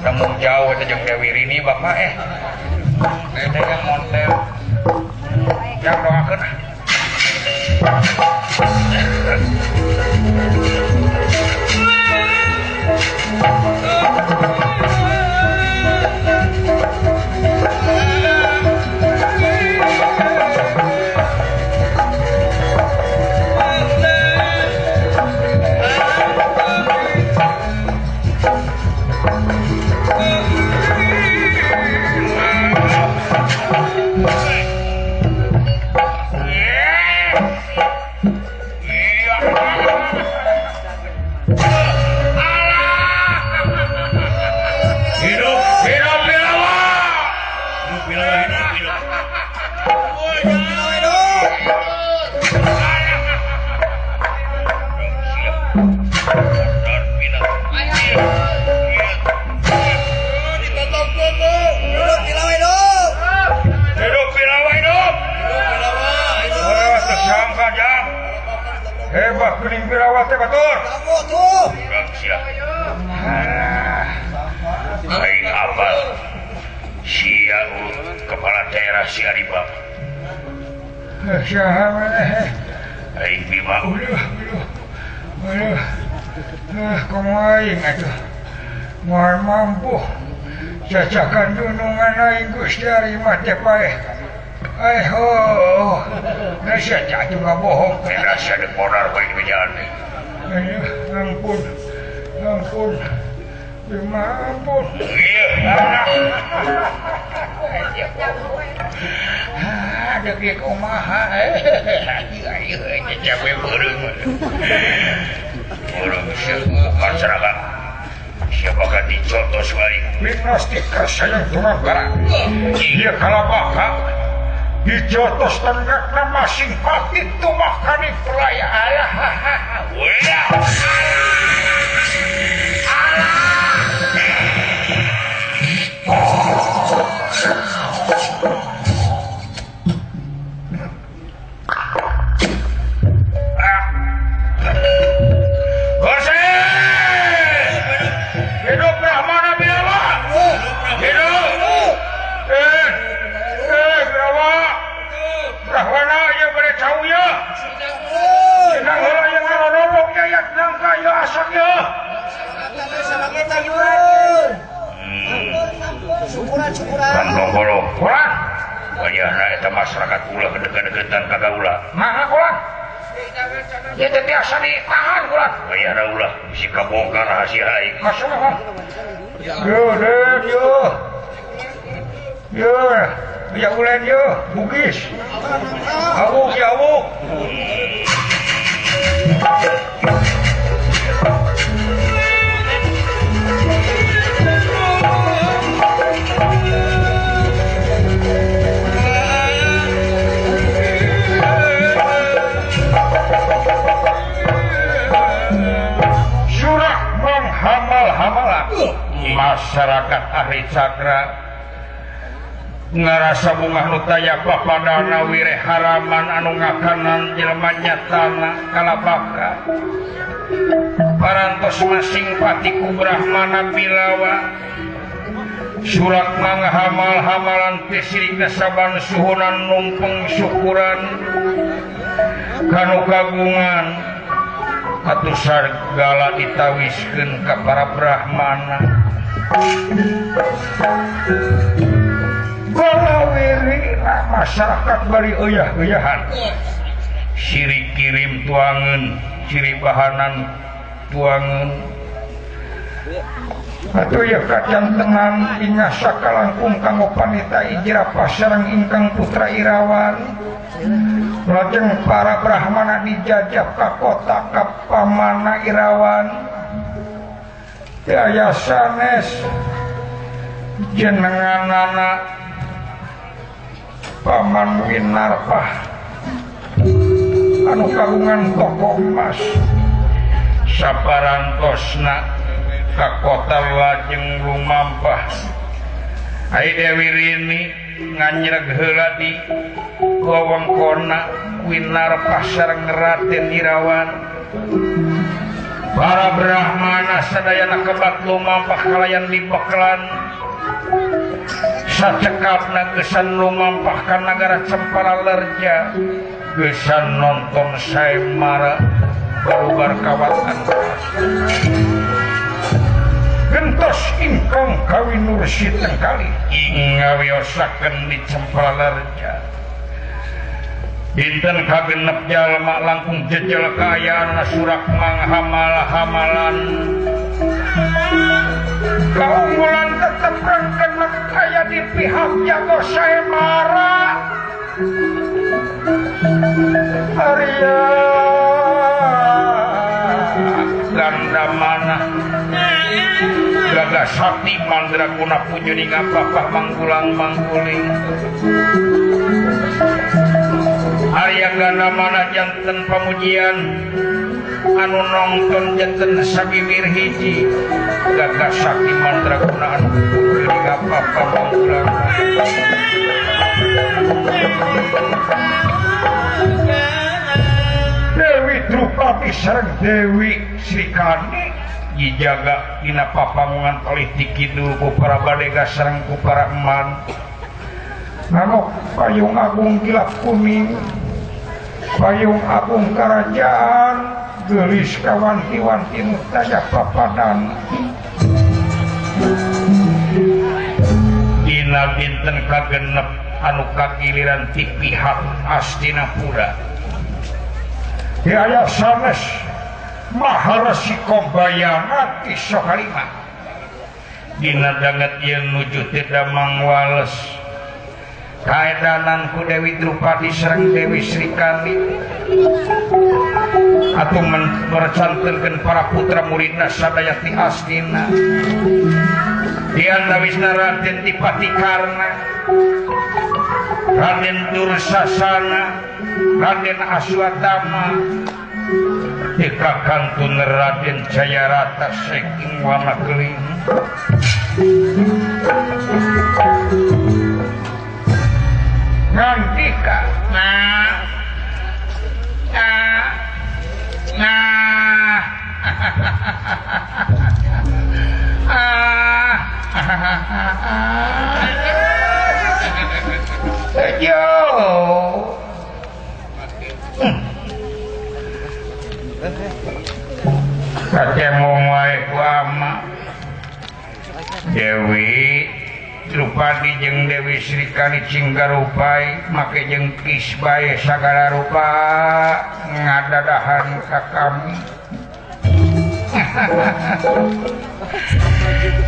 Temu jauh eta jeung Dewi Rini bapak eh. Dede yang montel. Jang doakeun ah. Hebat kuning Bilawa teh batur. Urang sia. Aing apal. Sia urut kepala daerah si Ari Bapa. Saha maneh? Aing Bima. Aduh. Aduh. Kumaha aing atuh. Moal mampu. Cacakan dunungan aing Gusti Ari mah teh paeh. Eh ho, nasihat atuh ngabohong. Nasihat dek modar bae bejaan teh. Ampun, ampun, Bima ampun. Iya. Dek ieu kumaha? Ieu cabe beureum. Beureum masyarakat. Siapa ganti contoh wae? Minastika sayang tumangga. Ieu kalabaka. Dijotos tenggakna masing hati tumah kani pelaya alah. Wah. Alah. Hidup Brahmana Bilawa. Hidup. Bilawa. Brahmana ieu bade cau ieu. Cenah heula ieu ngaronorok ieu ya nangka ieu asak ieu. Syukuran syukuran. Kandong Kulan. Wayahna eta masyarakat ulah kedeket-deketan ka kaula. Mangga kulan. Ieu teh biasa ditahan kulan. Wayahna ulah bisi kabongkar rahasia aing. Masalah. Yo den yo. Yo. Ya ulen yo, Bugis. Awuk ya awuk. Surah menghamal-hamalan masyarakat ahli cakra ngarasa bungah nu taya papadana wireh haraman anu ngakanan jelema nyatana kalabaka parantos masing pati ku Brahmana Bilawa surat manghamal-hamalan teh sirikna saban suhunan numpeng syukuran kanu kagungan atuh sagala ditawiskeun ka para Brahmana. Balawiri masyarakat bari euy-euyahan sirik kirim tuangeun ciri bahanan tuangeun Atuh ieu kajantenan bingah sakalangkung kanggo panita ijrapah sareng ingkang putra Irawan. Lajeng para brahmana dijajah ka kota ka pamana Irawan. Teu aya sanes jenenganana Paman Winarpah anu kagungan toko emas. Saparantosna ka kota lajeng lumampah. Ai Dewi Rini nganyreg heula di wewengkonna Winarpah sareng Raden Irawan. Para brahmana sadayana kebat lumampah kalayan dibekelan. Sacekapna geusan lumampah ka nagara Cempala Lerja, geusan nonton saemara barubar kawatan. Gentos ingkang kawinursi tengkali ing ngawiyosaken di Cempala Lerja. Dinten kagenep jalma langkung jejel kaayaan surak manghamal-hamalan. Kaunggulan tetep rengkenek aya di pihak jago saemara. Arya Gandamana gagah sakti mandraguna pujuning apapah manggulang mangguling. Arya Gandamana janten pamujian anu nongton janten sawiwir hiji. Gagah sakti mandraguna anu pujuning apapah manggulang. Dewi Drupadi sareng Dewi Srikandi dijaga dina papangungan politik kidul ku para badega sareng ku para eman. Nganok payung agung kilap kuning, payung agung kerajaan, geulis kawanti-wanti nu taya papadan. Dina dinten kagenep anu kagiliran ti pihak Astinapura. Di aya sanes Maharesi Kombayana ti Sokalima. Dina danget ieu nuju teu damang wales. Kaedanan ku Dewi Drupadi sareng Dewi Srikandi atuh mercantenkeun para putra muridna sadaya ti Astina. Di antawisna Raden Tipati Karna, Raden Dursasana, Raden Aswatama, tika kantun Raden Jayarata saking Wanakeling. Ngantika nah nah nah ah yo kakemong wae ku ama Dewi Drupadi jeung Dewi Srikandi cinggarupai make jeung kisbae sagala rupa ngadadahan ka kami.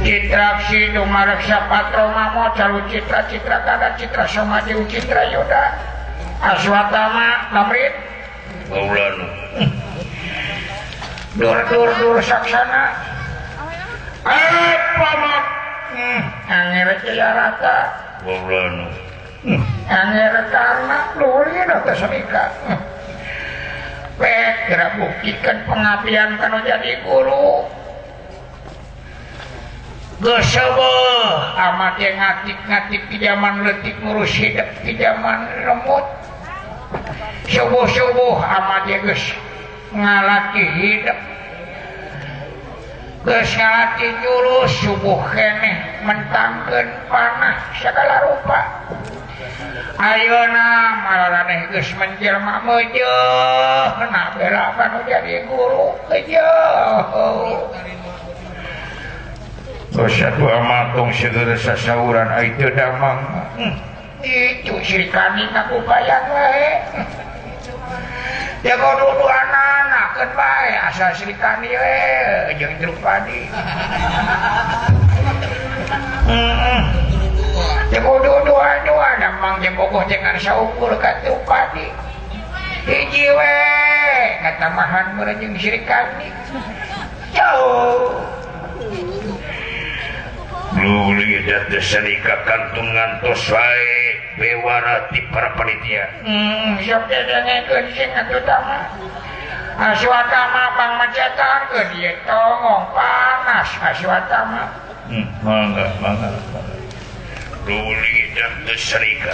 Citraksi dumareksa patromamo calu citra citra kada citra soma jeung citra yuda Aswatama lamrit Maulana dur dur dur saksana pamak angger Jayarata Maulana angger Karna luhur teh samika pek geura buktikan pengabdian kanu jadi guru. Geus seueuh amat yang ngatik-ngatik di zaman leutik ngurus hidup di zaman lemut. Subuh-subuh amat yang geus ngalatih hidup. Geus ngalatih jurus subuh keneh mentangkeun panah sagala rupa. Ayeuna malaraneh geus menjelma meujeuh na bela kanu jadi guru eueuh. Satu amatong segera sasauran itu damang itu Srikandi ngaku bayang wae jago dudu anak-anak Keun bae asal Sri Kandi we jeung Drupadi. Heeh. Teu kudu dua-dua damang jeung bogoh jeung saukur ka Drupadi. Hiji we katamahan meureun jeung Sri Kandi. Jauh. Luli dat sarika kantung ngantos wae bewara ti para panitia. Siap dengekeun sing atuh tama. Aswatama pang macetan ke dieu tongong panas aswatama. Mangga mangga. Luli dat sarika.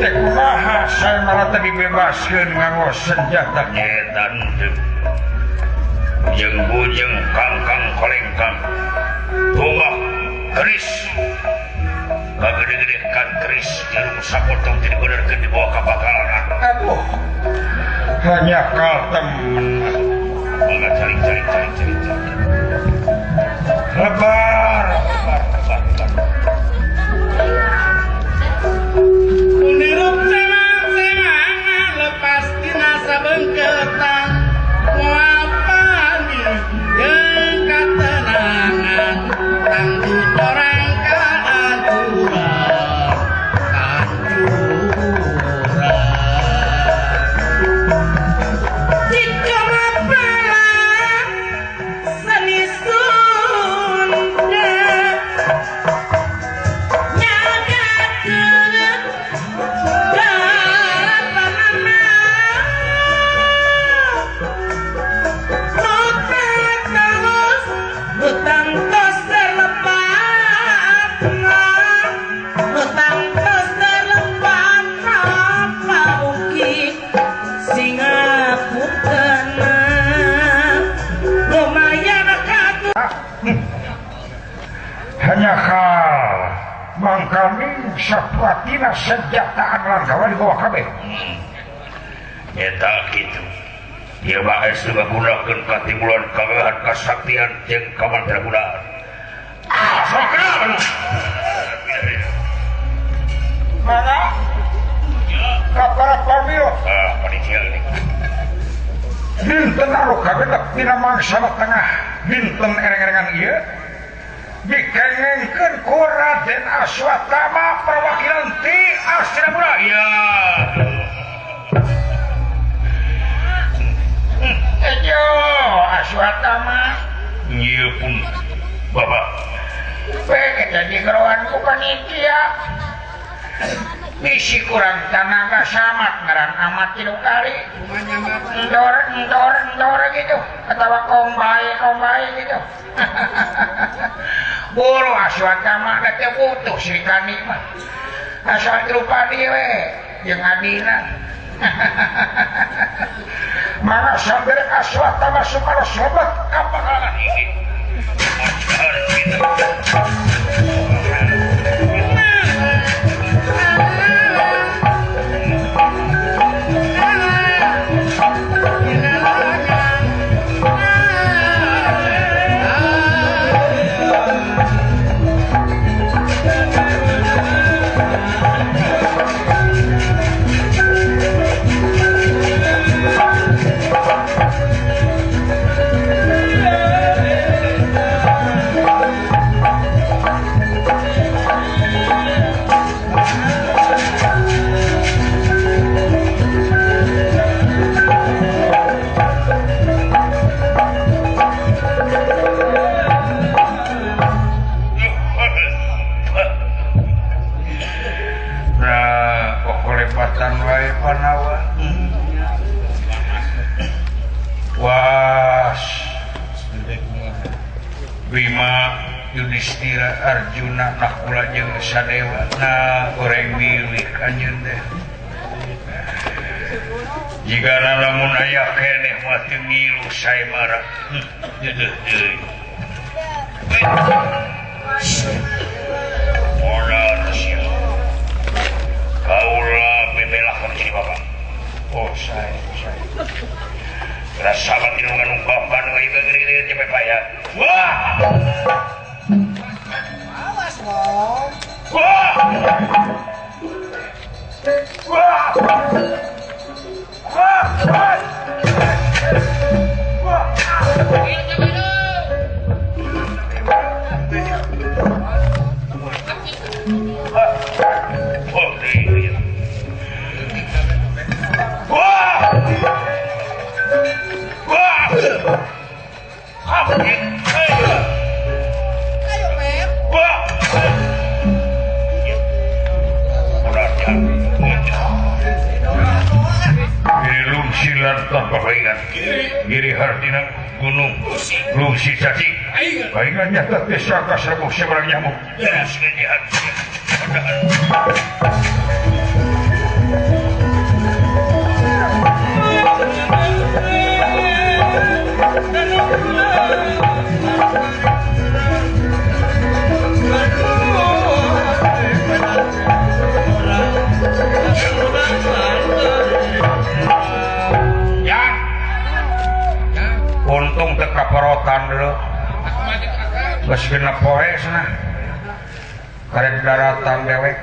teh kumaha saya malah tadi dibebaskeun nganggo senjata nyetan teu. Bujeng-bujeng kangkang kolengkang. Tumbak keris. Kagede-gede kan keris jarum sapotong teu dibenerkeun dibawa ka bakalan. Aduh. Hanya kal temen. Mangga cari cari cari cari. Lebar, lebar, lebar, lebar. Unirup semang-semangan lepas tina sabengketan moal panggih jeung katenangan tangtu orang kaancuran kancuran jika mapala seni Sunda nyagakeun garapanana nu tatalus nu tangtos terlepatna nu tangtos terlepatna pauki singapuntenna lumayan katu. Hanya kal mangkami sapuatina senjataan langgawa dibawa kabeh. Eta kitu. Ieu mah geus ngagunakeun katimulan kawehan kasaktian jeung kamandragunaan. Ah, sok Mana? Ka para pamil. Ah, panitia ini. Dinten anu kagenep dina mangsa tengah dinten ereng-erengan ieu dikengengkeun ku Raden Aswatama perwakilan ti Astinapura. Iya. Ejo Aswatama. Ieu pun Bapak. Pengen jadi geroan ku panitia. Misi kurang tanaga samat ngaran amat tilu kali. Endor endor endor gitu atau kombai kombai gitu. Buru Aswatama da teu butuh Sri Kandi mah. Asal Drupadi we jeung adina. Mangga sambil Aswatama supados sobat ka pakalan ini. Was Bima Yudhistira Arjuna Nakula jeung Sadewa na goreng milik anjeun teh. Jika lamun aya keneh mah teu ngilu saemara. Deudeuh deui. Modal sia. Kaula bebelahkeun jadi bapak. Oh saya saya. Rasa mati nu nganungkapan we gede-gede teh paya. Wah. Awas lo. Wah. Wah. Wah. Wah. Oh, iya. Wah. Wah. Ayo, Mem. Wah. Lungsilan tanpa paingan. Giri hartina gunung. Lungsi cacing. Paingan nyata desa kasabuh seberang nyamuk. Terus ngejahat. Ragotan dulu. Geus genep poe cenah. Karek daratan dewek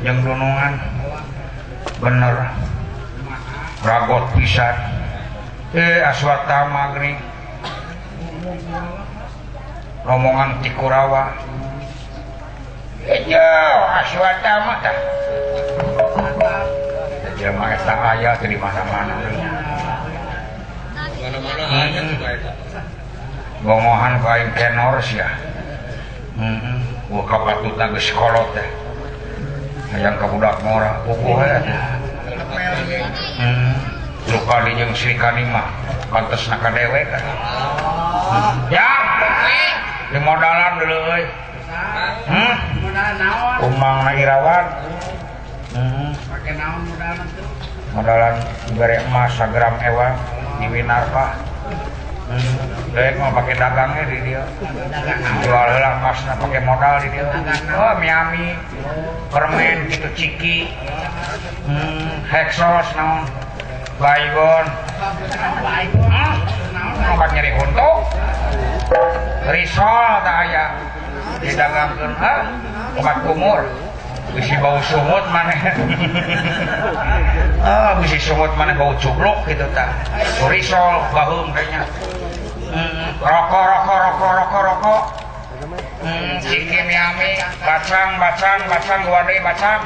jeung dunungan. Bener. Ragot pisan. Aswatama geuning. Rombongan ti Kurawa. Jauh Aswatama tah. Jelema eta aya teh di mana-mana. Mana-mana aya juga eta. Bongohan ku aing tenor sia. Heeh. Wah kapatutna geus kolot teh. Hayang ka budak ngora puguh we atuh. Heeh. Luka di jeung Sri Kandi mah pantesna ka dewek atuh. Ya, di modalan dulu euy. Modalan naon? Umang Irawan. Pake naon modalan tuh? Modalan bere emas sagram ewa di Winarpa. Dewek mah pake dagangnya di dia. Jual heula emasna pake modal di dia. Oh, Miami. Permen gitu ciki. Hexos naon? Baygon. Obat nyeri untung. Risol tak aya. Didagangkeun obat kumur. Bisi bau sungut maneh. Bisi sungut maneh bau cubluk gitu tah. Risol baheum kayaknya. Rokok rokok rokok rokok rokok. Ciki Miami, bacang bacang bacang gua deui bacang.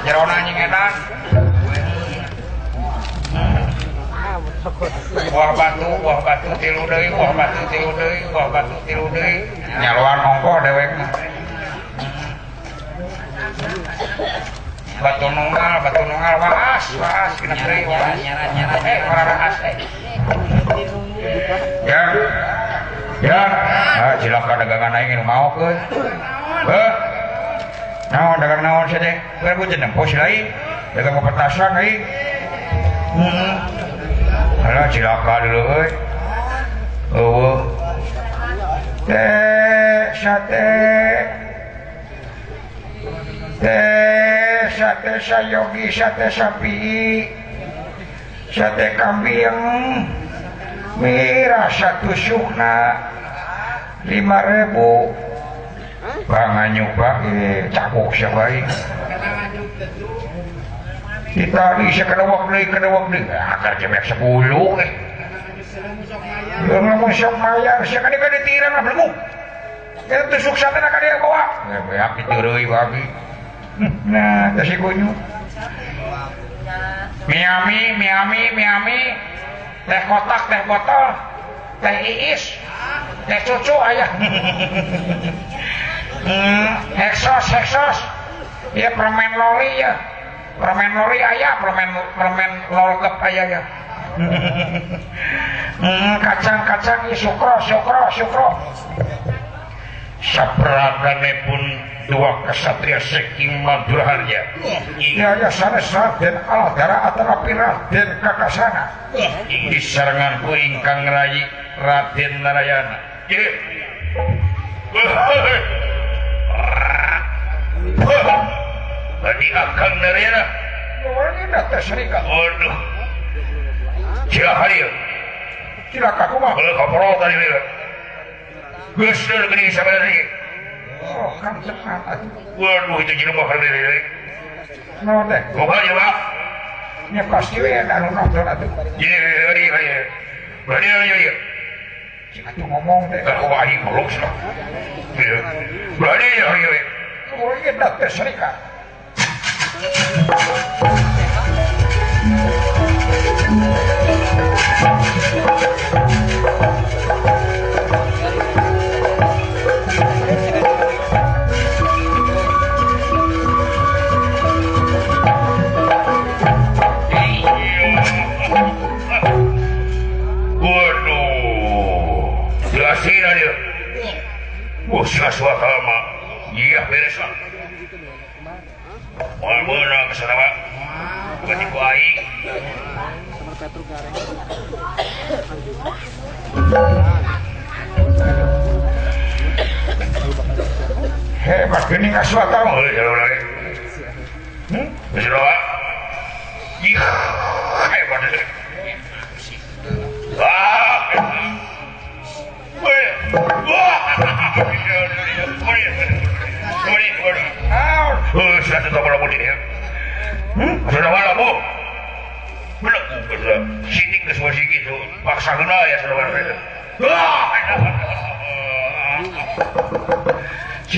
Jerona anjing edan. Buah batu tilu deui, buah batu tilu deui, buah batu tilu deui. Nyaluan ongkoh dewek mah. Batu nunggal waas, waas kena deui waas. Waas eh. Ya. Ya, ah cilaka dagangan aing nu maok euy. Heuh. Naon dagang naon sia teh? Geus ku nempo si lain. Dagang petasan aing. Heeh. Alah cilaka dulu euy. Eueuh. Teh sate. Teh sate sayogi, sate sapi. Sate kambing. Mirah satu sukna 5.000. Banganyuk bae cakuk sia bae. Ditali sakedewek deui kedewek deui. Akar jemek 10 eh. Lamun sok mayar sia ka dieu ditirang lah belegu. Eta tusuk satena ka dieu bawa. Beak diteureuy babi. Nah, teh si kunyu. Miami, Miami, Miami. Teh kotak, teh botol, teh iis, teh cucu ayah. Hexos, hexos. Ya permen loli ya. Permen loli ayah, permen lolgep ayah ya. Kacang-kacang ya, sukro, sukro, sukro. Sapragane pun dua kesatria saking Maduraharja. Ya ya sanes Raden Aladara atanapi Raden Kakasana. Disarengan ku ingkang rayi Raden Narayana. Bani Akang Narayana. Nuwun teh sarika. Waduh. Cilaka ieu. Cilaka kumaha? Heuh kaprol tadi ieu. Geus geuning sabarana ieu. Oh, kang cepat atuh. Waduh, itu jelema kana deui. Naon teh? Kumaha jelema? Nya pasti we anu nonton atuh. Ieu ieu ieu. Bani ieu ieu. Cik atuh ngomong teh. Kumaha aing goblok cenah. Bani ieu ieu. Oh, ieu teh sarika. Waduh, jelasina dia. Wah, suasana iya beres lah. Moal meunang kesana Pak. Bukan ku aing. Hebat geuning Aswatama. Heuh, jalan. Geus loba. Ih, hebat. Ah. Sudah tuh kalau di dia. Sudah malam bu. Belum sini ke sebuah gitu. Paksa guna ya sudah malam.